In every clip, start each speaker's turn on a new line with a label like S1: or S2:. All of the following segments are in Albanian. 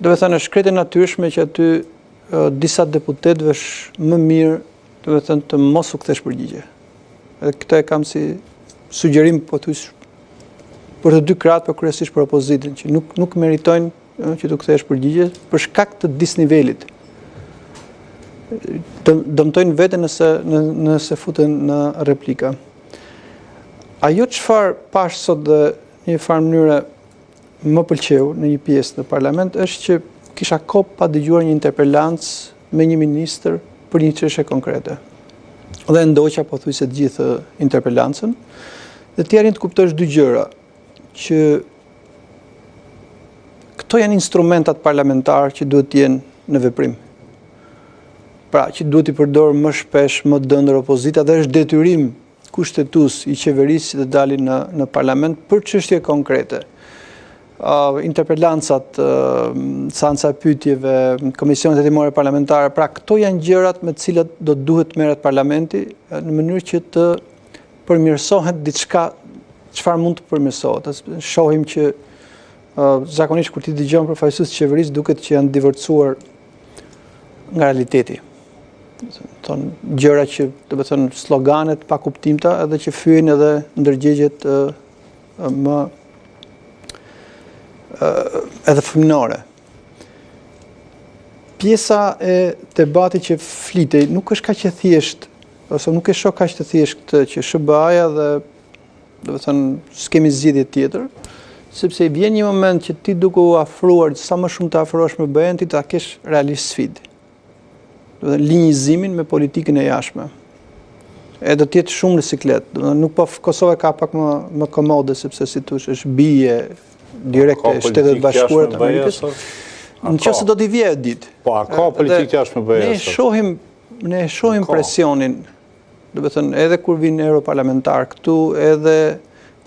S1: Domethënë është krejt e natyrshme që aty disa deputetëve është më mirë, domethënë të mos u kthesh përgjigje. Edhe këtë e kam si sugjerim pothuajse për të dy krahët, por kryesisht për opozitën, që nuk nuk meritojnë që t'u kthesh përgjigje për shkak të disnivelit. Dëmtojnë veten nëse në, nëse futen në replika. Ajo çfarë pashë sot dhe një farë mënyre më pëlqeu në një pjesë në parlament është që kisha kohë pa dëgjuar një interpelancë me një ministër për një çështje konkrete. Dhe e ndoqa pothuajse të gjithë interpelancën dhe ti arrin të kuptosh dy gjëra që këto janë instrumentat parlamentarë që duhet të jenë në veprim. Pra, që duhet t'i përdorë më shpesh, më dëndër opozita dhe është detyrim kushtetues i qeverisë që të dalin në në parlament për çështje konkrete. Uh, interpelancat, uh, seanca e pyetjeve, komisionet hetimore parlamentare, pra këto janë gjërat me të cilat do të duhet të merret parlamenti në mënyrë që të përmirësohet diçka çfarë mund të përmirësohet. Shohim që uh, zakonisht kur ti dëgjon përfaqësues të qeverisë duket që janë divorcuar nga realiteti. Thonë gjëra që, domethënë, slogane të pakuptimta edhe që fyejnë edhe ndërgjegjet më edhe fëminore. Pjesa e debatit që flitej nuk është kaq e thjeshtë, ose nuk e shoh kaq të thjeshtë këtë që SHBA-ja dhe Domethënë, s'kemi zgjidhje tjetër, sepse i vjen një moment që ti duke u afruar, sa më shumë të afrohesh me BE-në, ti ta kesh realisht sfidë. Domethënë, linjëzimin me politikën e jashtme. E do të jetë shumë në siklet. Domethënë, nuk po Kosova ka pak më më komode sepse si thosh është bijë direkte e Shteteve të Bashkuara të Amerikës. Në qoftë se do t'i vijë ditë.
S2: Po a ka politikë të jashtme BE-ja?
S1: Ne shohim ne shohim presionin Domethënë, edhe kur vijnë europarlamentarë këtu, edhe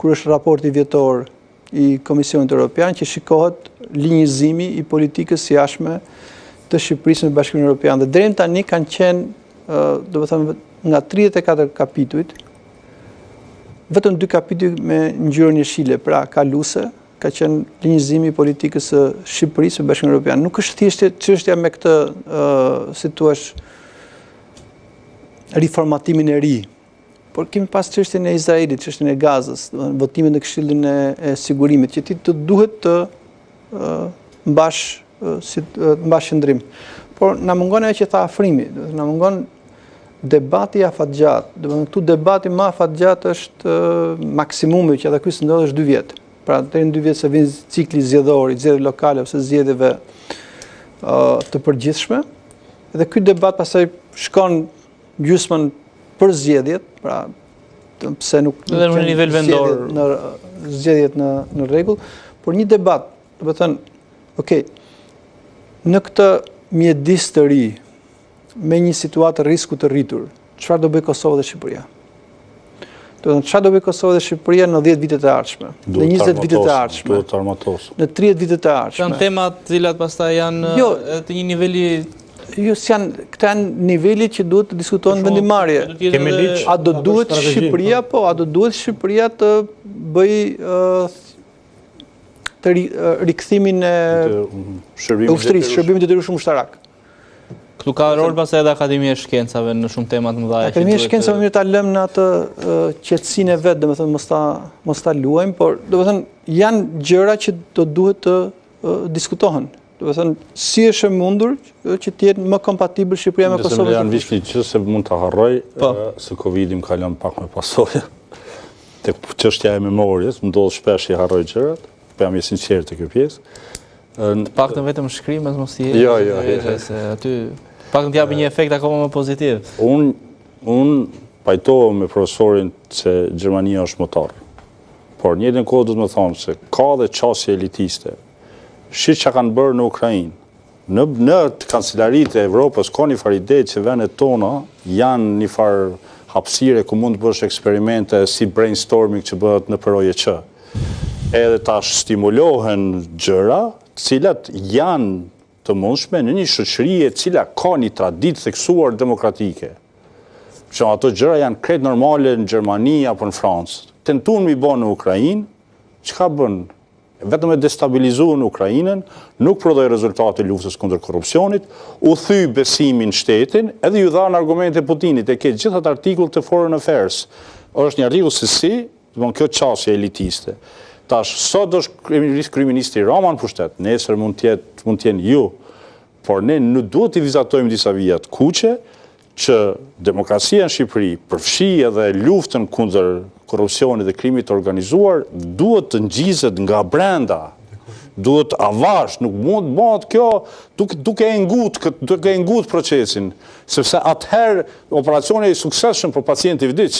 S1: kur është raporti vjetor i Komisionit Europian, që shikohet linjëzimi i politikës së jashtme të Shqipërisë me Bashkimin Europian. Dhe deri tani kanë qenë, domethënë, nga 34 kapitujt, vetëm dy kapituj me ngjyrën jeshile, pra kaluese, ka qenë linjëzimi i politikës së Shqipërisë me Bashkimin Europian. Nuk është thjesht çështja me këtë, si thua, riformatimin e ri. Por kemi pas çështjen e Izraelit, çështjen e Gazës, domethënë votimet në Këshillin e, e Sigurimit, që ti të duhet të mbash si të mbash qëndrim. Por na mungon ajo që tha Afrimi, domethënë na mungon debati afatgjatë. Domethënë këtu debati më afatgjatë është maksimumi që edhe ky s'ndodh është 2 vjet. Pra deri në 2 vjet se vjen cikli zgjedhor, i zgjedhjeve lokale ose zgjedhjeve të përgjithshme. Dhe ky debat pastaj shkon gjysmën për zgjedhjet, pra pse nuk
S3: edhe në nivel vendor
S1: në zgjedhjet në në rregull, por një debat, domethënë, ok, në këtë mjedis të ri me një situatë risku të rritur, çfarë do bëjë Kosova dhe Shqipëria? Domethënë, çfarë do bëjë Kosova dhe Shqipëria në 10 vitet e ardhshme, në 20 vitet e ardhshme,
S2: duhet të armatosen.
S1: Në 30 vitet e ardhshme.
S3: Janë tema të cilat pastaj janë jo, edhe të një niveli
S1: Jo, janë, këta janë niveli që duhet të diskutohen në vendimmarrje.
S2: Kemi ligj.
S1: A do duhet Shqipëria, po, a do duhet Shqipëria të bëjë të rikthimin e ushtrisë, shërbimit të detyrueshëm ushtarak.
S3: Këtu ka rol pastaj edhe Akademia e Shkencave në shumë tema të mëdha.
S1: Akademia e Shkencave mirë ta lëmë në atë qetësinë e vet, domethënë mos ta mos ta luajmë, por domethënë janë gjëra që do duhet të diskutohen. Domethënë si është e mundur që të jetë më kompatibël Shqipëria me
S2: Kosovën? Nëse më lejon veç një gjë se mund ta harroj, po. se Covidi më ka lënë pak me pasoja. Tek çështja e memorjes, më ndodh shpesh i harroj gjërat, po jam i sinqertë te kjo pjesë.
S3: Të paktën vetëm shkrimet mos i
S2: jo, jo, jo,
S3: jo. se aty paktën të japë një efekt akoma më pozitiv.
S2: Unë un pajtohem me profesorin se Gjermania është motor. Por në njëjtën kohë do të më thonë se ka dhe qasje elitiste. Shih çka kanë bërë në Ukrainë. Në, në kancelaritë e Evropës ka një farë ide që vendet tona janë një farë hapësire ku mund të bësh eksperimente si brainstorming që bëhet në OJQ. Edhe tash stimulohen gjëra, të cilat janë të mundshme në një shoqëri e cila ka një traditë theksuar demokratike. Që ato gjëra janë krejt normale në Gjermani apo në Francë. Tentun mi bo në Ukrainë, çka bën? Vetëm e destabilizuan Ukrainën, nuk prodhoi rezultate luftës kundër korrupsionit, u thy besimi në shtetin, edhe iu dhanë argumente Putinit, e ke gjithë atë artikull të Foreign Affairs. Është një artikull se si, domthon kjo qasje elitiste. Tash sot është kryeministri Rama në pushtet, nesër mund të jetë mund të jenë ju. Por ne nuk duhet t'i vizatojmë disa vija të kuqe, që demokracia në Shqipëri, përfshi edhe luftën kundër korrupsionit dhe krimit të organizuar, duhet të ngjizet nga brenda. Duhet avash, nuk mund të bëhet kjo duke, duke e ngut, duke e ngut procesin, sepse atëherë operacioni i suksesshëm por pacienti vdiq.